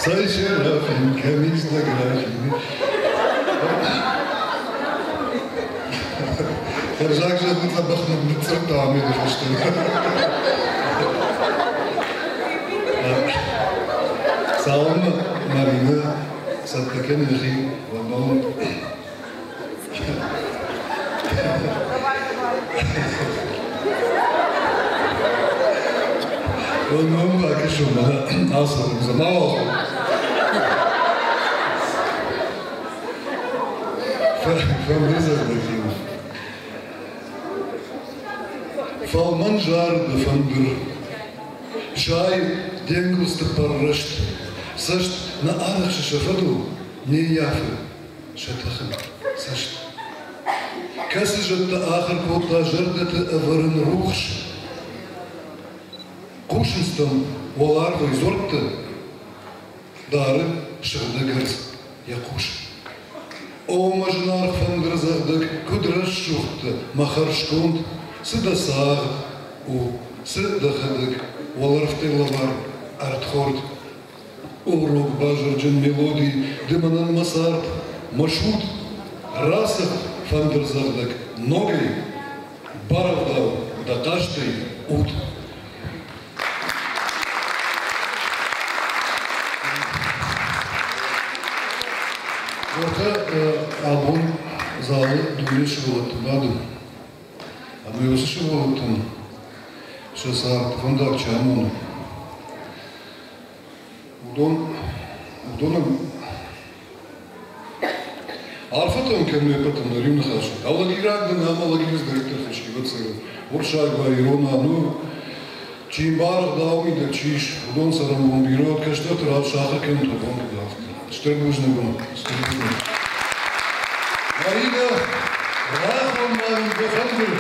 Цӕй Серафин, кӕм ис дӕ графин? Хӕрзаг зӕгъын дзӕбӕх ныццырдта амиды фӕстӕмӕ. Цалынмӕ Маринӕ цӕттӕ кӕны йӕхи, уӕдмӕ уын бакӕсон, мӕнӕ ацӕуын дзы мауал. Фӕндырдзӕгъдӕг-иу. Фӕлмӕн зарды фӕндыр, зайы де нгуылдзты пӕррӕст, цӕст нӕ арӕхсы сӕ фӕдыл, не ййафы сӕ тӕхын цӕст. Кӕцы зӕдтӕ ахуыр кодта зӕрдӕты ӕвӕрын рухс, хъусынц дӕм уӕларвӕй дзуӕртты, дары сыгъдӕг ӕрдз йӕ хъус. О, мӕ зынаргъ фӕндырдзӕгъдӕг, куыд рӕсугъд дӕ, мӕ хӕрзконд, цы дӕ цагъд у, цы дӕхӕдӕг, уӕлӕрвтӕй лӕвар ӕрдхорд. О, рог базырджын мелоди, ды мӕнӕн мӕ цард, мӕ суд, рацыгъд фӕндырдзӕгъдӕг ногӕй, барӕвдау дӕ хъазтӕй уд. Уӕртӕ абон залы дуне сывӕллӕтты бады. Ӕмӕ уыцы сывӕллӕттӕн сӕ цард фӕндаг чи амоны, уыдон, уыдонӕн арфӕтӕн кӕм ӕппӕтӕн дӕр иу ныхас. Алагираг дын ӕмӕ Алагиры директор фӕсивӕд цӕры. Уырыссаг ба ирон ну, чи мбары ӕгъдауы мидӕг чи ис, уыдон цӕрӕнбон бирӕ уӕд кӕстӕрты раз сахуыр кӕнут уыдон куыд афтӕ. Стыр бузныг уын, стыр бузныг. Марина, рахон ма дӕ фӕндыр.